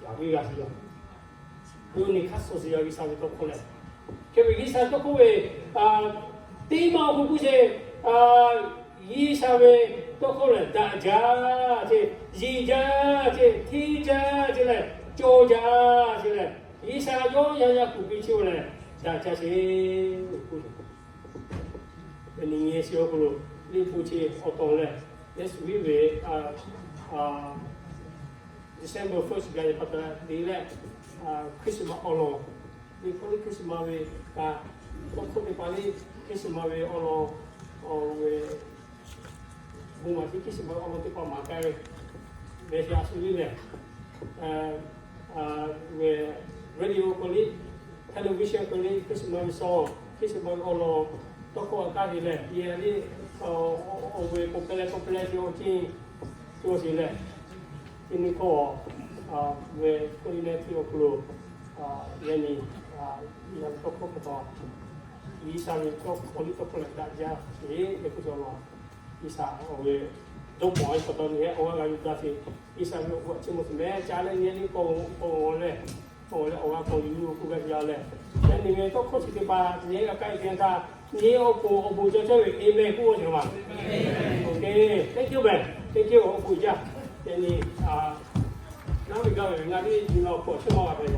yaꞈ ve g'a sheˍ. Yawˇ nyi hk'aˇ suh sheˍ yaˇ G'uiˬsha ve tawˇ hkawˇ lehˬ. Hk'e ve G'uiˬsha tawˇ hkawˇ ve teˇ maˇ awˬ hk'aw k'oˆ sheˍ, G'uiˬsha ve tawˇ hkawˇ lehˬ, daꞈ jaˇ ce, yiˬ jaˇ ce, hteˇ jaˇ ce leh, cawˬ jaˇ ce leh, G'uiˬsha yawˇ yaˇ yaˇ kuˬ piˇ chi lehˬ, daꞈ jaˇ sheˍ. Yaꞈ nyi nyi sheˍ awˬ hk'aw lo, liꞈ hpu chi awˬ tawˬ lehˬ, next week ve December first ga ve pa taw leh, Christmas awˬ lawn, liꞈ hpu liꞈ Christmas ve ka, tawˇ hkawˇ teˇ hpaˍ liꞈ Christmas ve awˬ lawn, awˬ ve bon maˍ chi Christmas awˬ lawn teˇ hpaˍ maˍ k'ai ve, ve shaꞈ shu liꞈ lehˬ, ve radio k'o liꞈ, television k'o liꞈ Christmas ve shaw, Christmas ve awˬ lawn, tawˇ hkawˇ a kaˇ ve lehˬ, yehˬ liꞈ, awˬ ve k'o pehˇ leh k'o pehˇ leh chi awˬ ceuˬ, cawˬ sheˍ lehˬ, chi nyi hkawˇ, ve hk'oˆ liꞈ leh hkui awˬ hk'aw lo, yaꞈ nyi, yaꞈ nyi tawˇ hkawˇ pa taw, G'uiˬsha ve tawˇ hkawˇ liꞈ tawˇ hkawˇ lehˬ daꞈ jaˇ sheˍ ve k'oˆ cawˬ law. G'uiˬsha awˬ ve dawˇ pawnˍ ve pa taw nyi hehˉ awˬ g'aˇ g'a yuˬ daꞈ sheˍ. G'uiˬsha ve awˬ hk'aw chi mawˬ sheˍ meh ca leh nyi liꞈ k'o, k'o leh, k'o leh awˬ g'aˇ k'o yuˬ k'oˆ gaˇ ve yaˇ lehˬ, yaꞈ nyi ve tawˇ hkawˇ chi teˇ hpaˍ nyi g'a kaˇ ve htaˇ, nyi awˬ pon awˬ bon cawˬ chehˇ ve, amen k'oˆ sheˍ ma. Okay, thank you, man. Thank you, awˬ bon jaˇ. Yaꞈ nyi, naˉ ve gaˇ ve ngaˬ liꞈ nyi la awˬ hk'aw chi maˇ g'a ve.